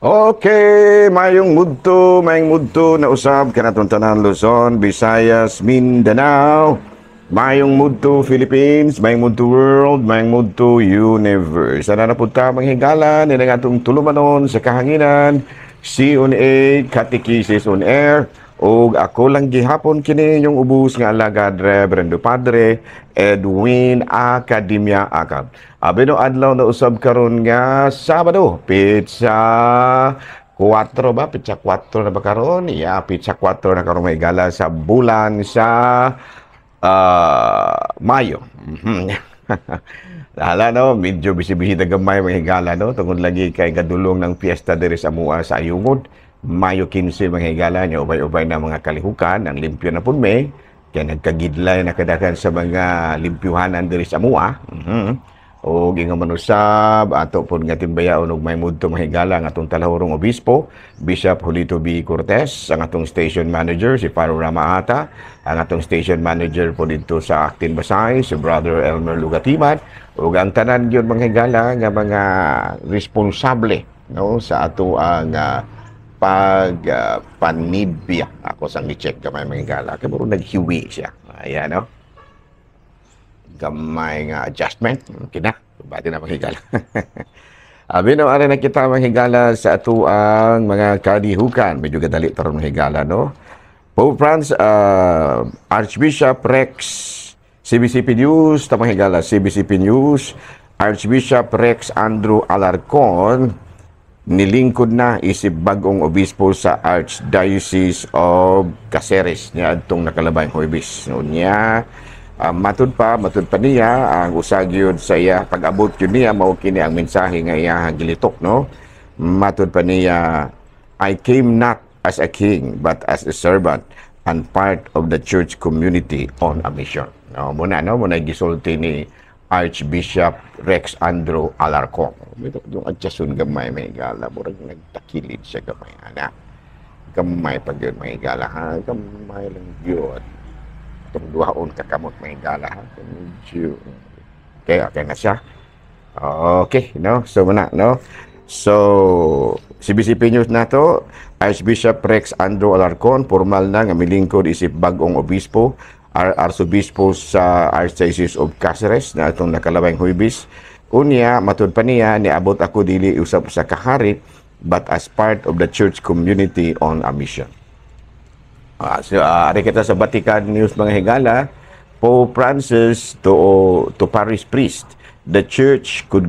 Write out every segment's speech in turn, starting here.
Okay, mayong mudto na usab kanatong tanan Luzon, Visayas, Mindanao. Mayong mudto Philippines, mayong mudto world, mayong mudto universe. Sana na punta mga higala nila nga atong tulumanon sa kahanginan, C on 8, Catechesis on Air. Og ako lang gihapon kini yung ubos nga alagad, Reverendo Padre Edwin Academia Acab. Abi no adlaw na usab karon nga Sabado, petsa 4 ba? Petsa 4 na ba karon? Yeah, petsa 4 na karon, may gala, sa bulan sa Mayo. Hala no, medyo busy-busy na gamay, mga higala, no, tungod lagi kay gadulong ng piyesta diri sa amua sa Ayungod. Mayo 15, mga higala, nya ubay-ubay na mga kalihukan, ang limpyo na pud may kaya nagkagidlay na kadaghan sa mga limpyuhanan diri sa amua. O ingon man usab ato pud nga timbayaon og may mudto, mga higala, ang atong talahurong obispo, Bishop Julito B. Cortez, ang atong station manager si Faro Ramaata, ang atong station manager po dito sa Actin Basay si Brother Elmer Lugatiman, ug ang tanan gyud, mga higala, nga mga responsable no sa ato ang pag panibya. Ako sang i-check gamay, mga higala, kay murag naghiwi siya. Ayan no, gamay nga adjustment. Okay na. Bati na, mga higala. Abi no, ari na kita, mga higala, sa ato ang mga kalihukan. Medyo gadali taron, mga higala, no. Pope Francis, Archbishop Rex, CBCP News, ta, mga higala, CBCP News, Archbishop Rex Andrew Alarcon nilingkod na isip bagong obispo sa Archdiocese of Caceres niya adtong nakalabay Huwebes. No, niya matud pa niya ang usa gyud sa iya pag-abot gyud niya mao kini ang mensahe nga iyahang gilitok, no. Matud pa niya, "I came not as a king but as a servant and part of the church community on a mission." No, muna no, muna gisulti ni Archbishop Rex Andrew Alarcon. Ito yung adjustment gamay, may gala, murag nagtakilid siya gamay ana. Gamay pag yun, may gala ha, gamay lang yun. Itong duhaon kakamot, may gala ha. Medyo okay, okay na siya. Okay, no? So muna, no? So, CBCP News na to, Archbishop Rex Andrew Alarcon, formal na nga milingkod isip bagong obispo, Arsobispo sa Archdiocese of Caceres na itong nakalabay Huwebes. Unya, matud pa niya, "Niabot ako dili usab sa kahari, but as part of the church community on a mission." So, ari kita sa Vatican News, mga higala, Pope Francis to parish priest, "The church could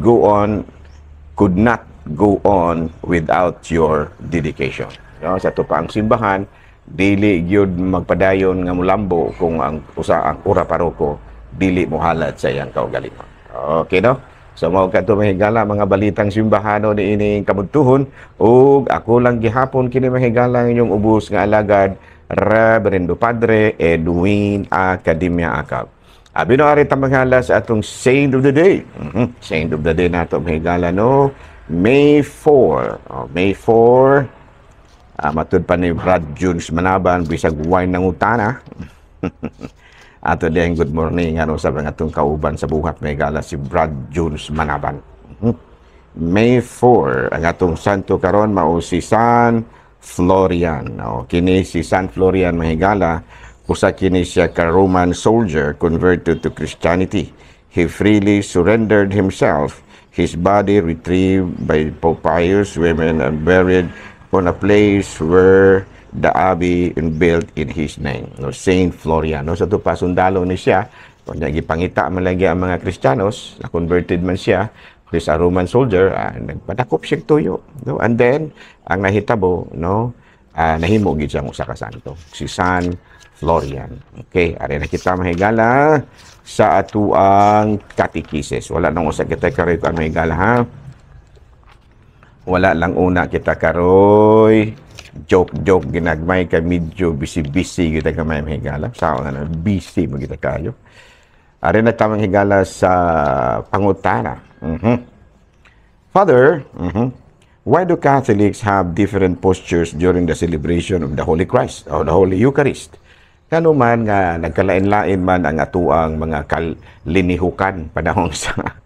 not go on without your dedication." No, sa ato pa ang simbahan, dili gyud magpadayon nga mulambo kung ang usa ang ura paroko dili mohalad sa iyang kaugalingon. Okay no? So mao kadto, mga higala, mga balitang simbahano ni ining kabudtuhon, ug ako lang gihapon kini, mga higala, ang inyong ubos nga alagad, Reverendo Padre Edwin Academia Acab. Abi no ari ta manghala sa atong Saint of the Day. Saint of the Day nato, mga higala, no. May 4. Oh, May 4. Matud pa ni Brad Junes Manaban bisag way nangutana. Ato din good morning ano sa mga atong kauban sa buhat, may gala, si Brad Junes Manaban. May 4 ang atong santo karon mao si San Florian. O, kini si San Florian, mahigala, usa kini siya ka Roman soldier converted to Christianity. He freely surrendered himself, his body retrieved by pious women and buried on a place where the abbey built in his name. No, Saint Florian. No, sa ato pa sundalo ni siya, kung gipangita man lagi ang mga Kristiyanos, na converted man siya, he's a Roman soldier, nagpadakop siya tuyo. No? And then, ang nahitabo, no, nahimo gid siyang usa ka santo, si San Florian. Okay, ari na kita, mahigala, sa atuang katekisis. Wala nang usa kita karoy ang mahigala ha. Wala lang una kita karoy joke-joke ginagmay kay medyo busy-busy kita gamay, mahigala. Sa na busy mo kita kayo. Ari na tamang higala sa pangutana. Father, why do Catholics have different postures during the celebration of the Holy Christ or the Holy Eucharist? Kano man nga nagkalain-lain man ang atuang mga kalinihukan panahon sa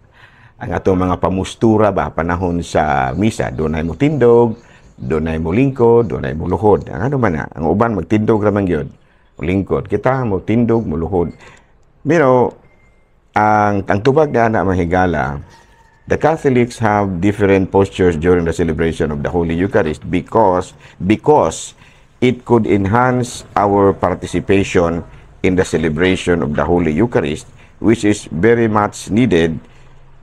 ang atong mga pamustura ba panahon sa misa, dunay mutindog, Dunay mulingkod, dunay muluhod. Ang ano man na, ang uban magtindog ra man gyud. Mulingkod. Kita mo tindog, muluhod. Pero ang tubag na ana, mga higala, the Catholics have different postures during the celebration of the Holy Eucharist because it could enhance our participation in the celebration of the Holy Eucharist, which is very much needed.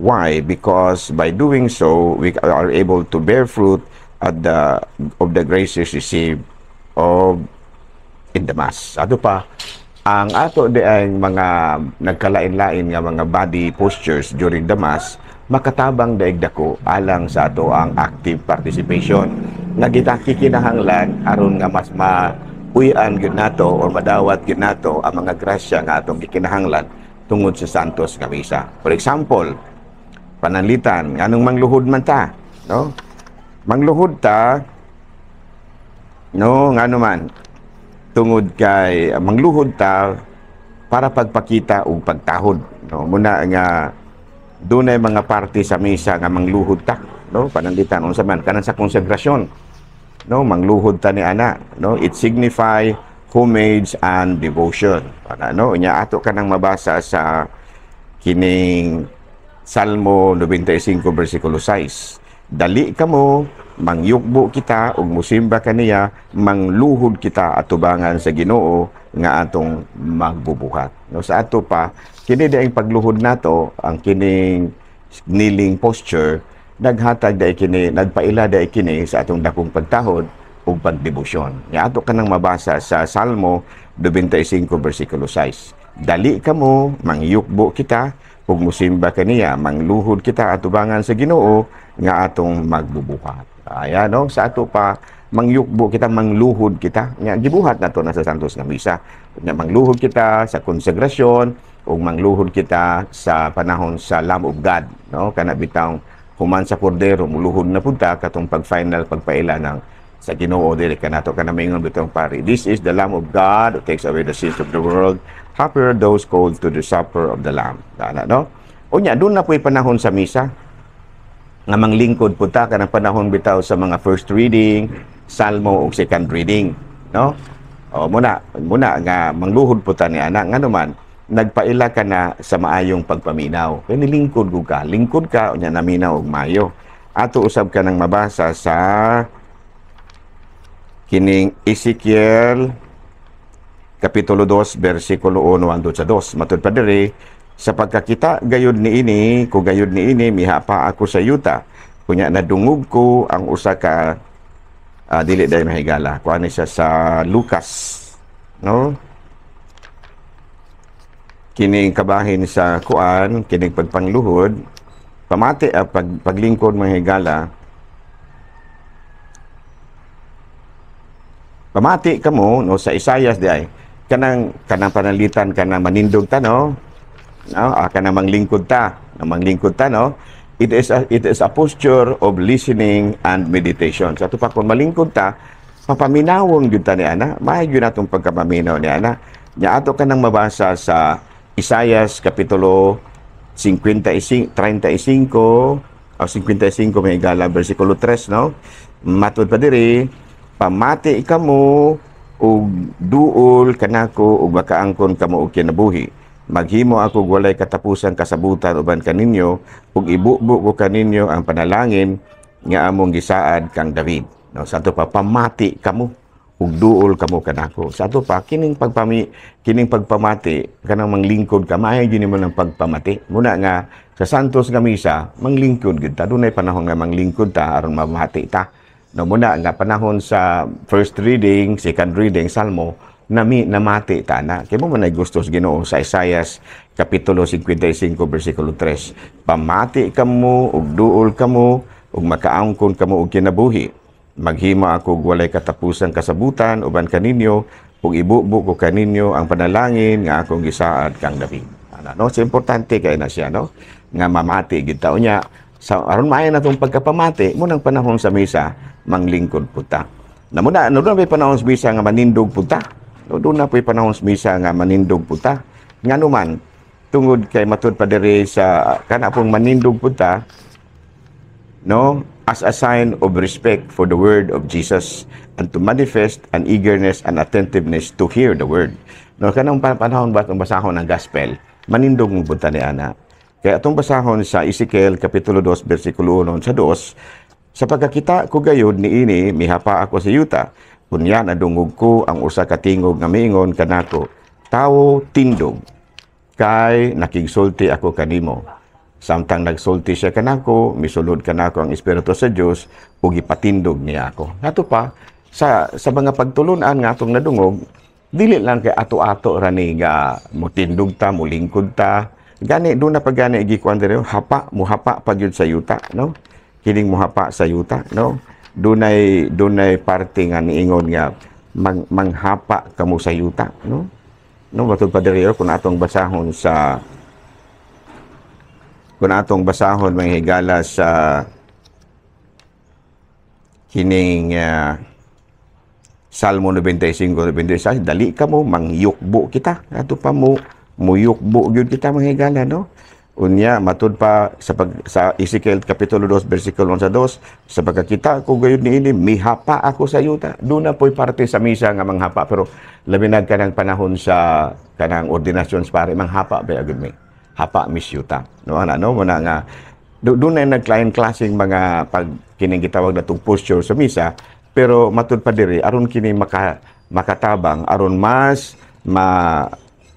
Why? Because by doing so, we are able to bear fruit at the of the graces received of in the Mass. Ato pa, ang ato di ang mga nagkalain-lain nga mga body postures during the Mass, makatabang daig dako alang sa ato ang active participation nga kita kikinahanglan aron nga mas ma-uy-an gyud nato or madawat gyud nato ang mga grasya nga atong gikinahanglan tungod sa Santos nga Misa. For example, pananglitan, nganong mangluhod man ta, no? Mangluhod ta, no, ngano man tungod kay mangluhod ta para pagpakita og pagtahod, no? Muna nga dunay mga parte sa misa nga mangluhod ta, no? Pananglitan unsa man kanang sa konsegrasyon, no? Mangluhod ta ni ana, no? It signify homage and devotion para, no? Nya ato kanang mabasa sa kining Salmo 95 versikulo 6: "Dali kamo, mangyukbo kita ug musimba kaniya, mangluhod kita atubangan sa Ginoo nga atong magbubuhat." No, sa ato pa kini diay pagluhod nato, ang kining kneeling posture, naghatag dai kini, nagpaila dai kini sa atong dakong pagtahod ug pagdebosyon. Nya ato kanang mabasa sa Salmo 95 versikulo 6: "Dali kamo, mangyukbo kita ug musimba kaniya, mangluhod kita atubangan sa Ginoo nga atong magbubuhat." Ayan, no? Sa ato pa, mangyukbo kita, mangluhod kita. Nga gibuhat nato na sa Santos nga Misa. Nga mangluhod kita sa konsegrasyon ug mangluhod kita sa panahon sa Lamb of God, no? Kana bitawng human sa Kordero, muluhod na pud ta katong pag-final pagpaila ng sa Ginoo dili kanato kana maingon bitong pari, "This is the Lamb of God who takes away the sins of the world. Happy are those called to the supper of the Lamb." Ana, no? Unya doon na po'y panahon sa misa nga manglingkod pud ta, kanang panahon bitaw sa mga first reading, salmo ug second reading, no? O muna muna nga mangluhod pud ta ni ana. Ngano man? Nagpaila ka na sa maayong pagpaminaw. Kay nilingkod gud ka, lingkod ka unya naminaw og maayo. Ato usab ka nang mabasa sa kining Ezekiel kapitulo 2 versikulo 1 hangtod sa 2. Matud pa diri, "Sa pagkakita gayud niini ko gayud niini, mihapa ako sa yuta. Kunya nadungog ko ang usa ka dili dahil, mahigala. Kuan ni siya sa Lucas, no? Kining kabahin sa kuan, kining pagpangluhod, pamati, paglingkod, mga higala. Pamati kamo, no, sa Isayas di ay kanang pananglitan kanang manindog ta, no, kanang manglingkod ta, no, manglingkod ta, no? It is a posture of listening and meditation. Sa ato pa, kung malingkod ta, papaminawon gyud ta ni ana, maayo gyud natong pagkapaminaw ni ana. Nya ato kanang mabasa sa Isayas kapitulo 55, 35 o 55, may higala, versikulo 3, no? Matud pa diri, "Pamati kamo ug duol kanako ug makaangkon kamo og kinabuhi. Maghimo ako og walay katapusang kasabutan uban kaninyo ug ibubo ko kaninyo ang panalangin nga among gisaad kang David." No, sa ato pa, pamati kamo ug duol kamo kanako. Sa ato pa, kining pagpamati, kanang manglingkod ka, maayo gyud nimo ng pagpamati. Muna nga sa Santos nga Misa, manglingkod gyud ta. Dunay panahon nga manglingkod ta aron mamati ta. No, muna nga panahon sa first reading, second reading, salmo, nami namati ta na. Kay mo man ay gusto sa Ginoo sa Isayas kapitulo 55 versikulo 3. "Pamati kamo ug duol kamo ug makaangkon kamo og kinabuhi. Maghimo ako og walay katapusang kasabutan uban kaninyo ug ibubo ko kaninyo ang panalangin nga akong gisaad kang David." Ana, no? So importante kay na siya, no? Nga mamati gid ta. Unya sa aron maayo na tong pagkapamati mo nang panahon sa misa, manglingkod pud ta. Na muna no, doon may panahon sa misa nga manindog pud ta. No, doon na po'y panahon sa misa nga manindog pud ta. Ngano man? Tungod kay matud pa diri sa kana pong manindog pud ta, no? As a sign of respect for the word of Jesus and to manifest an eagerness and attentiveness to hear the word. No, kanang panahon ba itong basahon ng gospel, manindog mo punta ni ana. Kaya itong basahon sa Ezekiel Kapitulo 2, versikulo 1 sa 2, "Sa pagkakita ko gayud niini, mihapa ako sa yuta. Unya nadungog ko ang usa ka tingog nga miingon kanako, 'Tawo, tindog, kay nakigsulti ako kanimo.' Samtang nagsulti siya kanako, misulod kanako ang Espiritu sa Dios ug gipatindog niya ako." Ato pa sa mga pagtulunan nga atong nadungog, dili lang kay ato-ato ra ni nga mutindog ta, mulingkod ta. Gani duna pa gani gikuan diri, hapa, muhapa pa gyud sa yuta, no? Kining muhapa sa yuta, no? Dunay parte nga niingon nga manghapa kamo sa yuta, no? No, matud pa diri kung atong basahon, mga higala, sa kining Salmo 95, 96, "Dali kamo, mangyukbo kita." Ato pa mo muyukbo gyud kita, mga higala, no? Unya matud pa sa Ezekiel Kapitulo 2 versikulo 1 sa 2, "Sa pagkakita ko gayud niini, mihapa ako sa yuta." Duna po'y parte sa misa nga manghapa, pero labi na kanang panahon sa kanang ordinasyon sa pare, manghapa ba agud mi. Hapa mis yuta. No, ana, no, muna nga doon na nagklain-klaseng mga pag kining gitawag natong posture sa misa, pero matud pa diri aron kini makatabang aron mas ma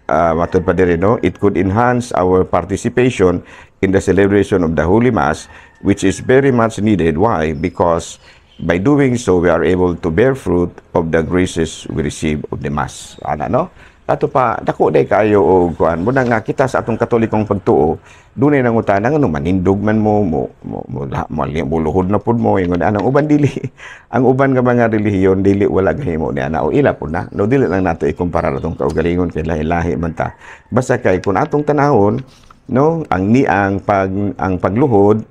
matud pa diri, no, it could enhance our participation in the celebration of the Holy Mass, which is very much needed. Why? Because by doing so, we are able to bear fruit of the graces we receive of the Mass. Ana, no? Ato pa, dako day kaayo og kuan mo nga kita sa atong Katolikong pagtuo, dunay nangutana nga, no, manindog man mo mo mo mo, mo, mo luhod na pud mo ingon anang uban dili. Ang uban nga mga relihiyon dili, wala gahimo ni ana o ila pud na, no? Dili lang nato ikumpara atong kaugalingon kay lahi-lahi man ta. Basta kay kung atong tanahon, no, ang ni ang pag ang pagluhod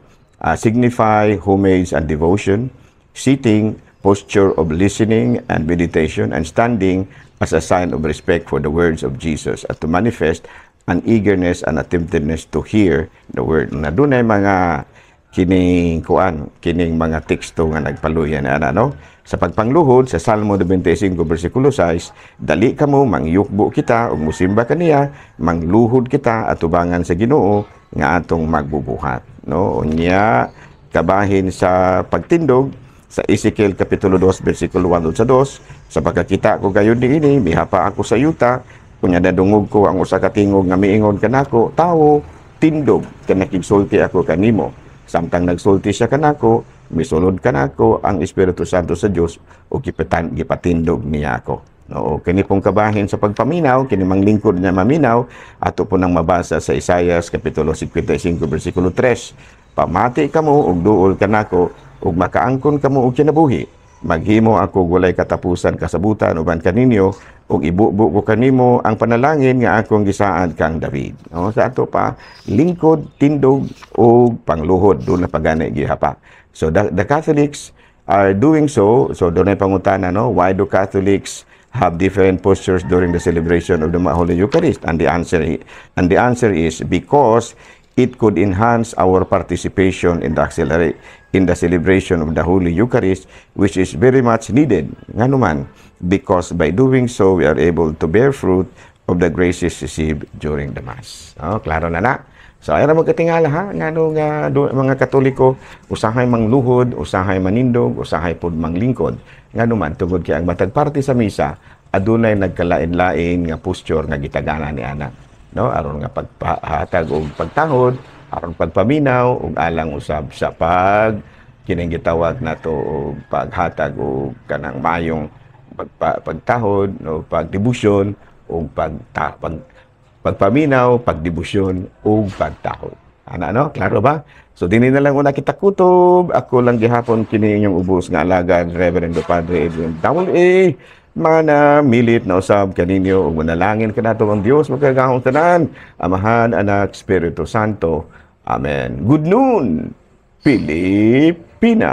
signify homage and devotion, sitting, posture of listening and meditation, and standing as a sign of respect for the words of Jesus at to manifest an eagerness and attentiveness to hear the word. Na dunay mga kining kuan, kining mga teksto nga nagpaluyan ana, no? Sa pagpangluhod sa Salmo 95 bersikulo 6, "Dali kamo, mangyukbo kita ug musimba kaniya, mangluhod kita atubangan sa Ginoo nga atong magbubuhat," no? Unya kabahin sa pagtindog sa Ezekiel Kapitulo 2 versikulo 1 sa 2, "Sa pagkakita ko gayud niini, mihapa ako sa yuta. Kunya nadungog ko ang usa ka tingog nga miingon kanako, 'Tawo, tindog, kay nakigsulti ako kanimo. Samtang nagsulti siya kanako, misulod kanako ang Espiritu Santo sa Dios ug gipatindog niya ako." No, kini pong kabahin sa pagpaminaw, kini manglingkod niya maminaw, ato po nang mabasa sa Isaias Kapitulo 55 versikulo 3. "Pamati kamo ug duol kanako ug makaangkon kamo og kinabuhi. Maghimo ako walay katapusan kasabutan uban kaninyo ug ibubo ko kanimo ang panalangin nga akong gisaad kang David." No, sa ato pa lingkod, tindog ug pangluhod, duna pa gani gihapa. So the Catholics are doing so. So dunay pangutana, no, why do Catholics have different postures during the celebration of the Holy Eucharist? And the answer is because it could enhance our participation in the celebration of the Holy Eucharist, which is very much needed. Ngano man? Because by doing so, we are able to bear fruit of the graces received during the Mass. Oh, klaro na na. So ay ra magkatingala ha, ngano nga mga Katoliko usahay mangluhod, usahay manindog, usahay pod manglingkod. Ngano man, tungod kay ang matag parte sa misa adunay nagkalain-lain nga posture nga gitagana ni ana. No, aron nga pagpahatag og pagtahod, aron pagpaminaw ug alang usab sa pag kining gitawag nato og paghatag og kanang mayong pagtahod, no, pagdebosyon ug pagpaminaw, pagdebosyon ug pagtahod. Ana, no? Klaro ba? So dinhi na lang una kita kutob. Ako lang gihapon kini inyong ubos nga alagad, Reverendo Padre Edwin Double A. Mana milit na usab kaninyo ug manalangin kanato ang Dios makagagahom tanan, Amahan, Anak, Espiritu Santo. Amen. Good noon, Pilipinas.